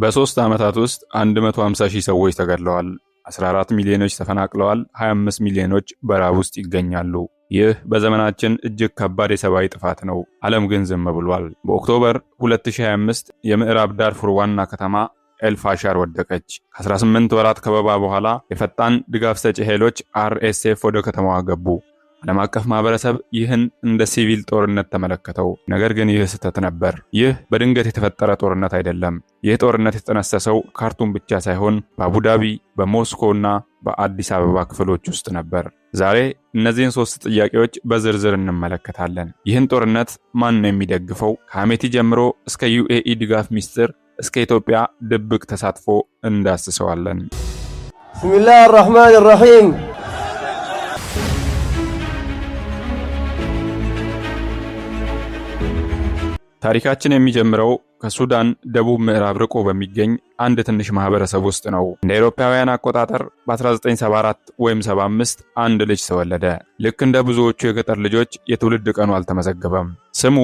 በ3 ዓመታት ውስጥ 150 ሺህ ሰዎች ተገድለዋል። 14 ሚሊዮኖች ተፈናቅለዋል። 25 ሚሊዮኖች በራብ ውስጥ ይገኛሉ። ይህ በዘመናችን እጅግ ከባድ የሰብአዊ ጥፋት ነው። ዓለም ግን ዝም ብሏል። በ October 2025 የምዕራብ ዳርፉር ዋና ከተማ ኤልፋሻር ወደቀች። ከ18 ወራት ከበባ በኋላ የፈጣን ድጋፍ ሰጪ ኃይሎች አርኤስኤፍ ወደ ከተማዋ ገቡ። ዓለም አቀፍ ማህበረሰብ ይህን እንደ ሲቪል ጦርነት ተመለከተው። ነገር ግን ይህ ስህተት ነበር። ይህ በድንገት የተፈጠረ ጦርነት አይደለም። ይህ ጦርነት የተጠነሰሰው ካርቱም ብቻ ሳይሆን በአቡዳቢ፣ በሞስኮ እና በአዲስ አበባ ክፍሎች ውስጥ ነበር። ዛሬ እነዚህን ሶስት ጥያቄዎች በዝርዝር እንመለከታለን። ይህን ጦርነት ማን ነው የሚደግፈው? ከሐሜቲ ጀምሮ እስከ ዩኤኢ ድጋፍ ሚስጥር፣ እስከ ኢትዮጵያ ድብቅ ተሳትፎ እንዳስሰዋለን። بسم الله الرحمن الرحيم. ታሪካችን የሚጀምረው ከሱዳን ደቡብ ምዕራብ ርቆ በሚገኝ አንድ ትንሽ ማህበረሰብ ውስጥ ነው። እንደ አውሮፓውያን አቆጣጠር በ1974 ወይም 75 አንድ ልጅ ተወለደ። ልክ እንደ ብዙዎቹ የገጠር ልጆች የትውልድ ቀኑ አልተመዘገበም። ስሙ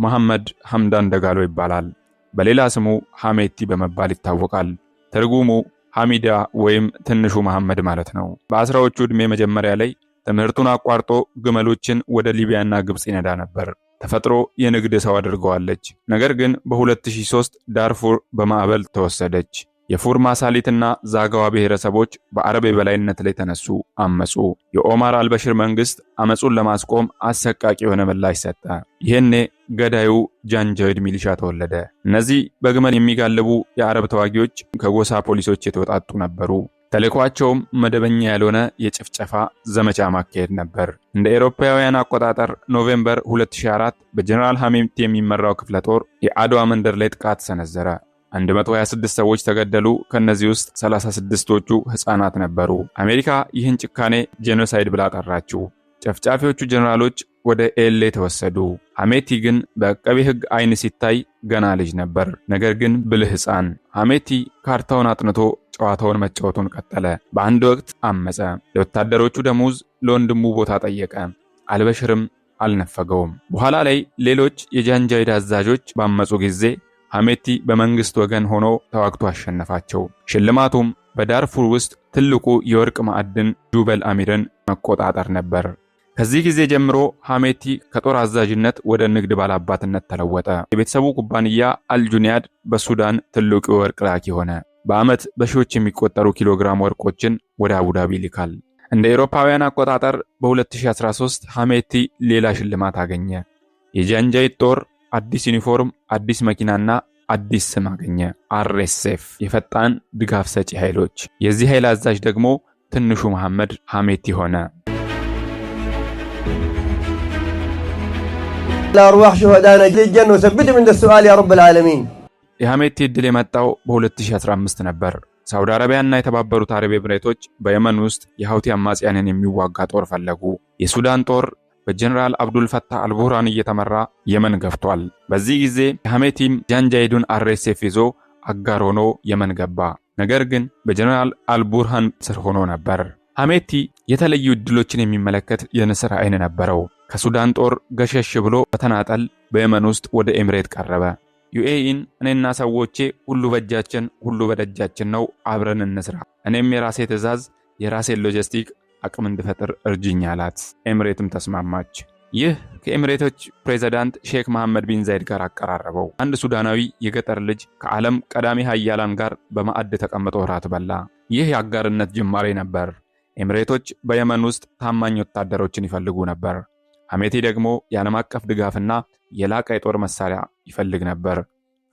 መሐመድ ሐምዳን ደጋሎ ይባላል። በሌላ ስሙ ሐሜቲ በመባል ይታወቃል። ትርጉሙ ሐሚዳ ወይም ትንሹ መሐመድ ማለት ነው። በ10ዎቹ ዕድሜ መጀመሪያ ላይ ትምህርቱን አቋርጦ ግመሎችን ወደ ሊቢያና ግብፅ ይነዳ ነበር። ተፈጥሮ የንግድ ሰው አድርገዋለች። ነገር ግን በ2003 ዳርፉር በማዕበል ተወሰደች። የፉር ማሳሊትና ዛጋዋ ብሔረሰቦች በአረብ የበላይነት ላይ ተነሱ፣ አመፁ። የኦማር አልበሽር መንግስት አመፁን ለማስቆም አሰቃቂ የሆነ ምላሽ ሰጠ። ይህኔ ገዳዩ ጃንጃዊድ ሚሊሻ ተወለደ። እነዚህ በግመል የሚጋልቡ የአረብ ተዋጊዎች ከጎሳ ፖሊሶች የተውጣጡ ነበሩ። ተልዕኳቸውም መደበኛ ያልሆነ የጭፍጨፋ ዘመቻ ማካሄድ ነበር። እንደ አውሮፓውያን አቆጣጠር November 2004 በጀነራል ሐሜቲ የሚመራው ክፍለ ጦር የአድዋ መንደር ላይ ጥቃት ሰነዘረ። 126 ሰዎች ተገደሉ። ከእነዚህ ውስጥ 36ቶቹ ሕፃናት ነበሩ። አሜሪካ ይህን ጭካኔ genocide ብላ ጠራችው። ጨፍጫፊዎቹ ጀነራሎች ወደ ኤሌ ተወሰዱ። ሐሜቲ ግን በዐቃቤ ሕግ አይን ሲታይ ገና ልጅ ነበር፣ ነገር ግን ብልህ ሕፃን። ሐሜቲ ካርታውን አጥንቶ ጨዋታውን መጫወቱን ቀጠለ። በአንድ ወቅት አመፀ። ለወታደሮቹ ደሞዝ ለወንድሙ ቦታ ጠየቀ። አልበሽርም አልነፈገውም። በኋላ ላይ ሌሎች የጃንጃዊድ አዛዦች ባመፁ ጊዜ ሐሜቲ በመንግስት ወገን ሆኖ ተዋግቶ አሸነፋቸው። ሽልማቱም በዳርፉር ውስጥ ትልቁ የወርቅ ማዕድን ጁበል አሚርን መቆጣጠር ነበር። ከዚህ ጊዜ ጀምሮ ሐሜቲ ከጦር አዛዥነት ወደ ንግድ ባላባትነት ተለወጠ። የቤተሰቡ ኩባንያ አልጁኒያድ በሱዳን ትልቁ የወርቅ ላኪ ሆነ። በዓመት በሺዎች የሚቆጠሩ ኪሎግራም ወርቆችን ወደ አቡዳቢ ይልካል። እንደ አውሮፓውያን አቆጣጠር በ2013 ሐሜቲ ሌላ ሽልማት አገኘ። የጃንጃዊድ ጦር አዲስ ዩኒፎርም፣ አዲስ መኪናና አዲስ ስም አገኘ። አርኤስኤፍ፣ የፈጣን ድጋፍ ሰጪ ኃይሎች። የዚህ ኃይል አዛዥ ደግሞ ትንሹ መሐመድ ሐሜቲ ሆነ። لأرواح شهدائنا الجنة وثبتهم عند السؤال يا رب العالمين. የሐሜቲ ዕድል የመጣው በ2015 ነበር። ሳውዲ አረቢያና የተባበሩት አረብ ኤምሬቶች በየመን ውስጥ የሀውቲ አማጽያንን የሚዋጋ ጦር ፈለጉ። የሱዳን ጦር በጀኔራል አብዱል ፈታህ አልቡርሃን እየተመራ የመን ገብቷል። በዚህ ጊዜ ሐሜቲም ጃንጃይዱን አርኤስኤፍ ይዞ አጋር ሆኖ የመን ገባ። ነገር ግን በጀኔራል አልቡርሃን ስር ሆኖ ነበር። ሐሜቲ የተለዩ ዕድሎችን የሚመለከት የንስር አይን ነበረው። ከሱዳን ጦር ገሸሽ ብሎ በተናጠል በየመን ውስጥ ወደ ኤምሬት ቀረበ። ዩኤኢን እኔና ሰዎቼ ሁሉ በእጃችን ሁሉ በደጃችን ነው፣ አብረን እንስራ። እኔም የራሴ ትዕዛዝ የራሴን ሎጂስቲክ አቅም እንድፈጥር እርጅኝ አላት። ኤምሬትም ተስማማች። ይህ ከኤምሬቶች ፕሬዚዳንት ሼክ መሐመድ ቢን ዛይድ ጋር አቀራረበው። አንድ ሱዳናዊ የገጠር ልጅ ከዓለም ቀዳሚ ሀያላን ጋር በማዕድ ተቀምጦ እራት በላ። ይህ የአጋርነት ጅማሬ ነበር። ኤምሬቶች በየመን ውስጥ ታማኝ ወታደሮችን ይፈልጉ ነበር። ሐሜቲ ደግሞ የዓለም አቀፍ ድጋፍና የላቀ የጦር መሳሪያ ይፈልግ ነበር።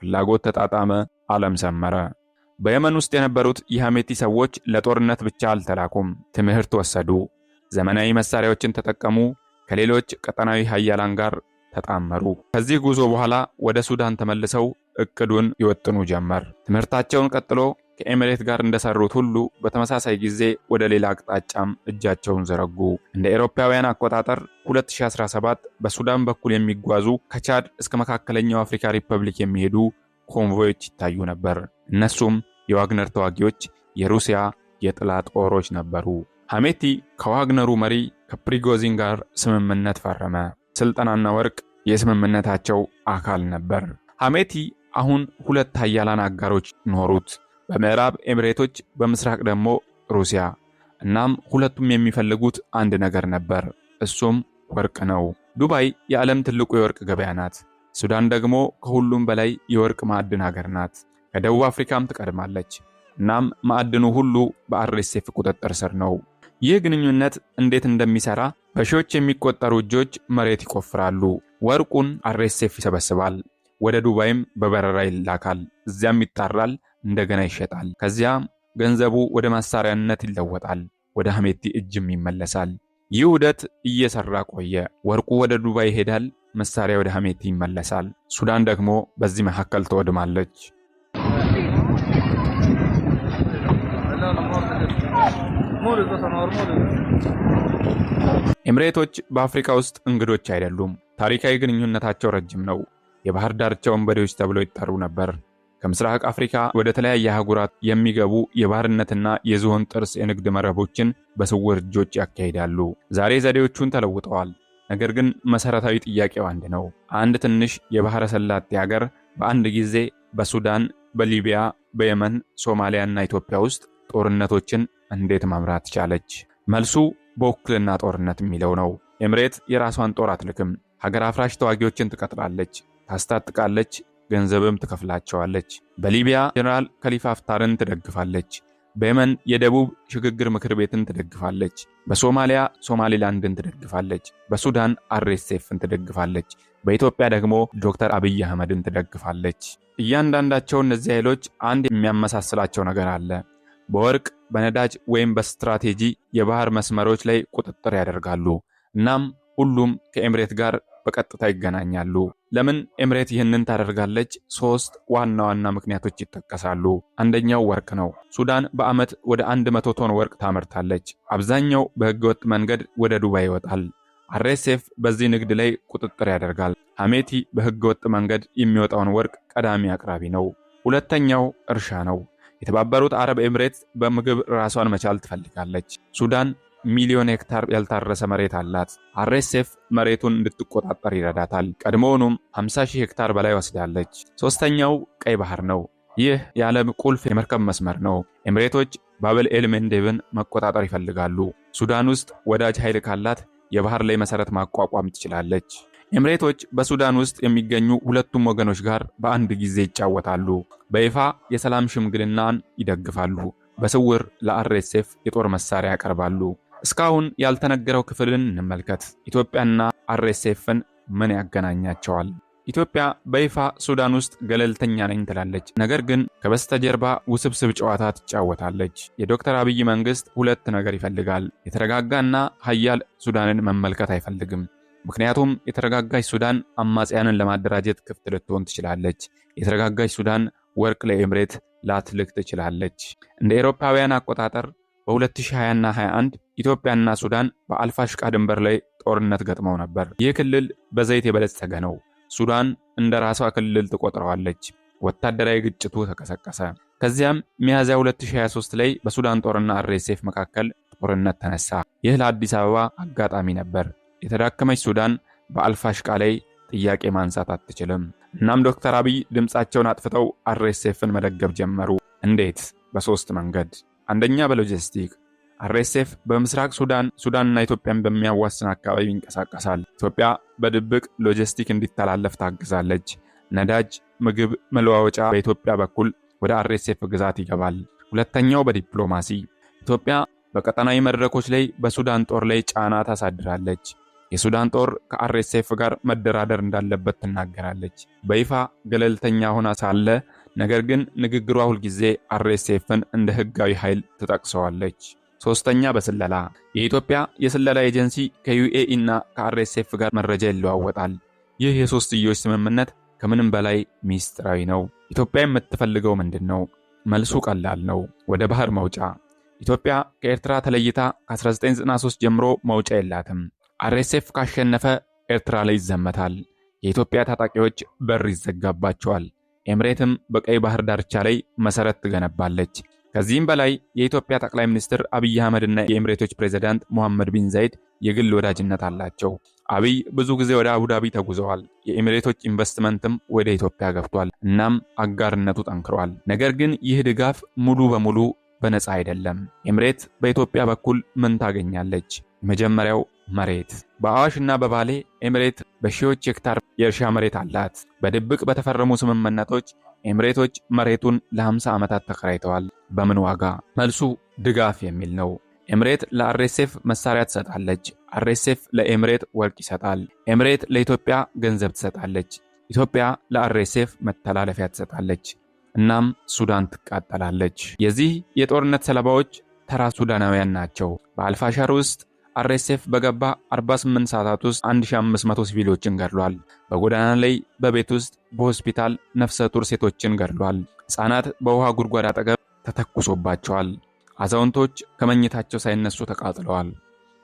ፍላጎት ተጣጣመ፣ ዓለም ሰመረ። በየመን ውስጥ የነበሩት የሐሜቲ ሰዎች ለጦርነት ብቻ አልተላኩም። ትምህርት ወሰዱ፣ ዘመናዊ መሳሪያዎችን ተጠቀሙ፣ ከሌሎች ቀጠናዊ ሀያላን ጋር ተጣመሩ። ከዚህ ጉዞ በኋላ ወደ ሱዳን ተመልሰው እቅዱን ይወጥኑ ጀመር። ትምህርታቸውን ቀጥሎ ከኤሚሬት ጋር እንደሰሩት ሁሉ በተመሳሳይ ጊዜ ወደ ሌላ አቅጣጫም እጃቸውን ዘረጉ። እንደ አውሮፓውያን አቆጣጠር 2017 በሱዳን በኩል የሚጓዙ ከቻድ እስከ መካከለኛው አፍሪካ ሪፐብሊክ የሚሄዱ ኮንቮዮች ይታዩ ነበር። እነሱም የዋግነር ተዋጊዎች፣ የሩሲያ የጥላ ጦሮች ነበሩ። ሐሜቲ ከዋግነሩ መሪ ከፕሪጎዚን ጋር ስምምነት ፈረመ። ስልጠናና ወርቅ የስምምነታቸው አካል ነበር። ሐሜቲ አሁን ሁለት ሀያላን አጋሮች ኖሩት። በምዕራብ ኤሚሬቶች፣ በምስራቅ ደግሞ ሩሲያ። እናም ሁለቱም የሚፈልጉት አንድ ነገር ነበር፣ እሱም ወርቅ ነው። ዱባይ የዓለም ትልቁ የወርቅ ገበያ ናት። ሱዳን ደግሞ ከሁሉም በላይ የወርቅ ማዕድን ሀገር ናት። ከደቡብ አፍሪካም ትቀድማለች። እናም ማዕድኑ ሁሉ በአርኤስኤፍ ቁጥጥር ስር ነው። ይህ ግንኙነት እንዴት እንደሚሰራ በሺዎች የሚቆጠሩ እጆች መሬት ይቆፍራሉ። ወርቁን አርኤስኤፍ ይሰበስባል። ወደ ዱባይም በበረራ ይላካል። እዚያም ይጣራል፣ እንደገና ይሸጣል። ከዚያም ገንዘቡ ወደ መሳሪያነት ይለወጣል፣ ወደ ሐሜቲ እጅም ይመለሳል። ይህ ዑደት እየሰራ ቆየ። ወርቁ ወደ ዱባይ ይሄዳል፣ መሳሪያ ወደ ሐሜቲ ይመለሳል። ሱዳን ደግሞ በዚህ መካከል ትወድማለች። ኤምሬቶች በአፍሪካ ውስጥ እንግዶች አይደሉም። ታሪካዊ ግንኙነታቸው ረጅም ነው። የባህር ዳርቻ ወንበዴዎች ተብለው ይጠሩ ነበር። ከምስራቅ አፍሪካ ወደ ተለያየ አህጉራት የሚገቡ የባርነትና የዝሆን ጥርስ የንግድ መረቦችን በስውር እጆች ያካሂዳሉ። ዛሬ ዘዴዎቹን ተለውጠዋል። ነገር ግን መሰረታዊ ጥያቄው አንድ ነው። አንድ ትንሽ የባህረ ሰላጤ ሀገር በአንድ ጊዜ በሱዳን፣ በሊቢያ፣ በየመን፣ ሶማሊያ እና ኢትዮጵያ ውስጥ ጦርነቶችን እንዴት መምራት ቻለች? መልሱ በውክልና ጦርነት የሚለው ነው። ኤምሬት የራሷን ጦር አትልክም። ሀገር አፍራሽ ተዋጊዎችን ትቀጥራለች፣ ታስታጥቃለች፣ ገንዘብም ትከፍላቸዋለች። በሊቢያ ጀነራል ከሊፋ ሀፍታርን ትደግፋለች። በየመን የደቡብ ሽግግር ምክር ቤትን ትደግፋለች። በሶማሊያ ሶማሊላንድን ትደግፋለች። በሱዳን አርኤስኤፍን ትደግፋለች። በኢትዮጵያ ደግሞ ዶክተር አብይ አህመድን ትደግፋለች። እያንዳንዳቸው እነዚህ ኃይሎች አንድ የሚያመሳስላቸው ነገር አለ። በወርቅ፣ በነዳጅ ወይም በስትራቴጂ የባህር መስመሮች ላይ ቁጥጥር ያደርጋሉ። እናም ሁሉም ከኤምሬት ጋር በቀጥታ ይገናኛሉ። ለምን ኤምሬት ይህንን ታደርጋለች? ሶስት ዋና ዋና ምክንያቶች ይጠቀሳሉ። አንደኛው ወርቅ ነው። ሱዳን በዓመት ወደ 100 ቶን ወርቅ ታመርታለች። አብዛኛው በህገወጥ መንገድ ወደ ዱባይ ይወጣል። አርኤስኤፍ በዚህ ንግድ ላይ ቁጥጥር ያደርጋል። ሐሜቲ በህገወጥ መንገድ የሚወጣውን ወርቅ ቀዳሚ አቅራቢ ነው። ሁለተኛው እርሻ ነው። የተባበሩት አረብ ኤምሬትስ በምግብ ራሷን መቻል ትፈልጋለች። ሱዳን ሚሊዮን ሄክታር ያልታረሰ መሬት አላት። አርኤስኤፍ መሬቱን እንድትቆጣጠር ይረዳታል። ቀድሞውኑም 50 ሺህ ሄክታር በላይ ወስዳለች። ሶስተኛው ቀይ ባህር ነው። ይህ የዓለም ቁልፍ የመርከብ መስመር ነው። ኤምሬቶች ባብል ኤል መንዴብን መቆጣጠር ይፈልጋሉ። ሱዳን ውስጥ ወዳጅ ኃይል ካላት የባህር ላይ መሰረት ማቋቋም ትችላለች። ኤምሬቶች በሱዳን ውስጥ የሚገኙ ሁለቱም ወገኖች ጋር በአንድ ጊዜ ይጫወታሉ። በይፋ የሰላም ሽምግልናን ይደግፋሉ። በስውር ለአርኤስኤፍ የጦር መሳሪያ ያቀርባሉ። እስካሁን ያልተነገረው ክፍልን እንመልከት። ኢትዮጵያና አርኤስኤፍን ምን ያገናኛቸዋል? ኢትዮጵያ በይፋ ሱዳን ውስጥ ገለልተኛ ነኝ ትላለች። ነገር ግን ከበስተጀርባ ውስብስብ ጨዋታ ትጫወታለች። የዶክተር አብይ መንግስት ሁለት ነገር ይፈልጋል። የተረጋጋና ሀያል ሱዳንን መመልከት አይፈልግም። ምክንያቱም የተረጋጋች ሱዳን አማጽያንን ለማደራጀት ክፍት ልትሆን ትችላለች። የተረጋጋች ሱዳን ወርቅ ለኤምሬት ላትልክ ትችላለች። እንደ አውሮፓውያን አቆጣጠር በ2020 እና 21 ኢትዮጵያና ሱዳን በአልፋሽቃ ድንበር ላይ ጦርነት ገጥመው ነበር። ይህ ክልል በዘይት የበለጸገ ነው። ሱዳን እንደ ራሷ ክልል ትቆጥረዋለች። ወታደራዊ ግጭቱ ተቀሰቀሰ። ከዚያም ሚያዝያ 2023 ላይ በሱዳን ጦርና አርኤስኤፍ መካከል ጦርነት ተነሳ። ይህ ለአዲስ አበባ አጋጣሚ ነበር። የተዳከመች ሱዳን በአልፋሽቃ ላይ ጥያቄ ማንሳት አትችልም። እናም ዶክተር አብይ ድምፃቸውን አጥፍተው አርኤስኤፍን መደገፍ ጀመሩ። እንዴት? በሶስት መንገድ። አንደኛ፣ በሎጂስቲክ። አርኤስኤፍ በምስራቅ ሱዳን ሱዳንና ኢትዮጵያን በሚያዋስን አካባቢ ይንቀሳቀሳል። ኢትዮጵያ በድብቅ ሎጂስቲክ እንዲተላለፍ ታግዛለች። ነዳጅ፣ ምግብ፣ መለዋወጫ በኢትዮጵያ በኩል ወደ አርኤስኤፍ ግዛት ይገባል። ሁለተኛው፣ በዲፕሎማሲ። ኢትዮጵያ በቀጠናዊ መድረኮች ላይ በሱዳን ጦር ላይ ጫና ታሳድራለች። የሱዳን ጦር ከአርኤስኤፍ ጋር መደራደር እንዳለበት ትናገራለች። በይፋ ገለልተኛ ሆና ሳለ ነገር ግን ንግግሯ ሁልጊዜ አርኤስኤፍን እንደ ህጋዊ ኃይል ትጠቅሰዋለች። ሶስተኛ፣ በስለላ። የኢትዮጵያ የስለላ ኤጀንሲ ከዩኤኢ እና ከአርኤስኤፍ ጋር መረጃ ይለዋወጣል። ይህ የሶስትዮሽ ስምምነት ከምንም በላይ ሚስጥራዊ ነው። ኢትዮጵያ የምትፈልገው ምንድን ነው? መልሱ ቀላል ነው። ወደ ባህር መውጫ። ኢትዮጵያ ከኤርትራ ተለይታ ከ1993 ጀምሮ መውጫ የላትም። አርኤስኤፍ ካሸነፈ ኤርትራ ላይ ይዘመታል። የኢትዮጵያ ታጣቂዎች በር ይዘጋባቸዋል። ኤምሬትም በቀይ ባህር ዳርቻ ላይ መሰረት ትገነባለች። ከዚህም በላይ የኢትዮጵያ ጠቅላይ ሚኒስትር አብይ አህመድ እና የኤምሬቶች ፕሬዝዳንት ሙሐመድ ቢን ዘይድ የግል ወዳጅነት አላቸው። አብይ ብዙ ጊዜ ወደ አቡዳቢ ተጉዘዋል። የኤሚሬቶች ኢንቨስትመንትም ወደ ኢትዮጵያ ገብቷል። እናም አጋርነቱ ጠንክሯል። ነገር ግን ይህ ድጋፍ ሙሉ በሙሉ በነፃ አይደለም። ኤምሬት በኢትዮጵያ በኩል ምን ታገኛለች? የመጀመሪያው መሬት። በአዋሽ እና በባሌ ኤምሬት በሺዎች ሄክታር የእርሻ መሬት አላት። በድብቅ በተፈረሙ ስምምነቶች ኤምሬቶች መሬቱን ለ50 ዓመታት ተከራይተዋል። በምን ዋጋ? መልሱ ድጋፍ የሚል ነው። ኤምሬት ለአርኤስኤፍ መሳሪያ ትሰጣለች። አርኤስኤፍ ለኤምሬት ወርቅ ይሰጣል። ኤምሬት ለኢትዮጵያ ገንዘብ ትሰጣለች። ኢትዮጵያ ለአርኤስኤፍ መተላለፊያ ትሰጣለች። እናም ሱዳን ትቃጠላለች። የዚህ የጦርነት ሰለባዎች ተራ ሱዳናውያን ናቸው። በአልፋሻር ውስጥ አርኤስኤፍ በገባ 48 ሰዓታት ውስጥ 1500 ሲቪሎችን ገድሏል። በጎዳና ላይ፣ በቤት ውስጥ፣ በሆስፒታል ነፍሰ ጡር ሴቶችን ገድሏል። ሕፃናት በውሃ ጉድጓድ አጠገብ ተተኩሶባቸዋል። አዛውንቶች ከመኝታቸው ሳይነሱ ተቃጥለዋል።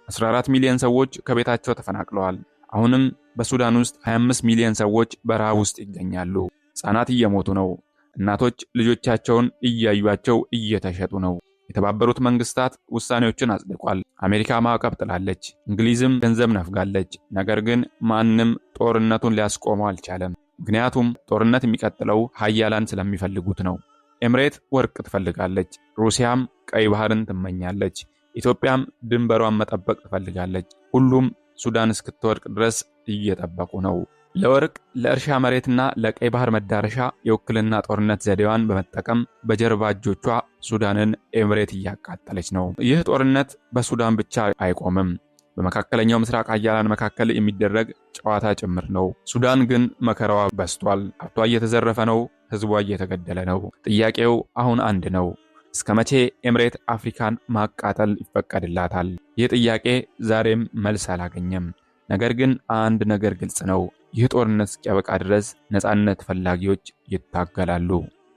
14 ሚሊዮን ሰዎች ከቤታቸው ተፈናቅለዋል። አሁንም በሱዳን ውስጥ 25 ሚሊዮን ሰዎች በረሃብ ውስጥ ይገኛሉ። ሕፃናት እየሞቱ ነው። እናቶች ልጆቻቸውን እያዩቸው እየተሸጡ ነው። የተባበሩት መንግስታት ውሳኔዎችን አጽድቋል። አሜሪካ ማዕቀብ ጥላለች። እንግሊዝም ገንዘብ ነፍጋለች። ነገር ግን ማንም ጦርነቱን ሊያስቆመው አልቻለም። ምክንያቱም ጦርነት የሚቀጥለው ሀያላን ስለሚፈልጉት ነው። ኤምሬት ወርቅ ትፈልጋለች። ሩሲያም ቀይ ባህርን ትመኛለች። ኢትዮጵያም ድንበሯን መጠበቅ ትፈልጋለች። ሁሉም ሱዳን እስክትወድቅ ድረስ እየጠበቁ ነው። ለወርቅ፣ ለእርሻ መሬትና ለቀይ ባህር መዳረሻ የውክልና ጦርነት ዘዴዋን በመጠቀም በጀርባ እጆቿ ሱዳንን ኤምሬት እያቃጠለች ነው። ይህ ጦርነት በሱዳን ብቻ አይቆምም። በመካከለኛው ምስራቅ ሀያላን መካከል የሚደረግ ጨዋታ ጭምር ነው። ሱዳን ግን መከራዋ በዝቷል። ሀብቷ እየተዘረፈ ነው። ህዝቧ እየተገደለ ነው። ጥያቄው አሁን አንድ ነው። እስከ መቼ ኤምሬት አፍሪካን ማቃጠል ይፈቀድላታል? ይህ ጥያቄ ዛሬም መልስ አላገኘም። ነገር ግን አንድ ነገር ግልጽ ነው። ይህ ጦርነት እስኪያበቃ ድረስ ነፃነት ፈላጊዎች ይታገላሉ።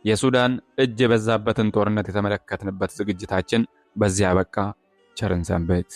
የሱዳን እጅ የበዛበትን ጦርነት የተመለከትንበት ዝግጅታችን በዚያ አበቃ። ቸር እንሰንብት።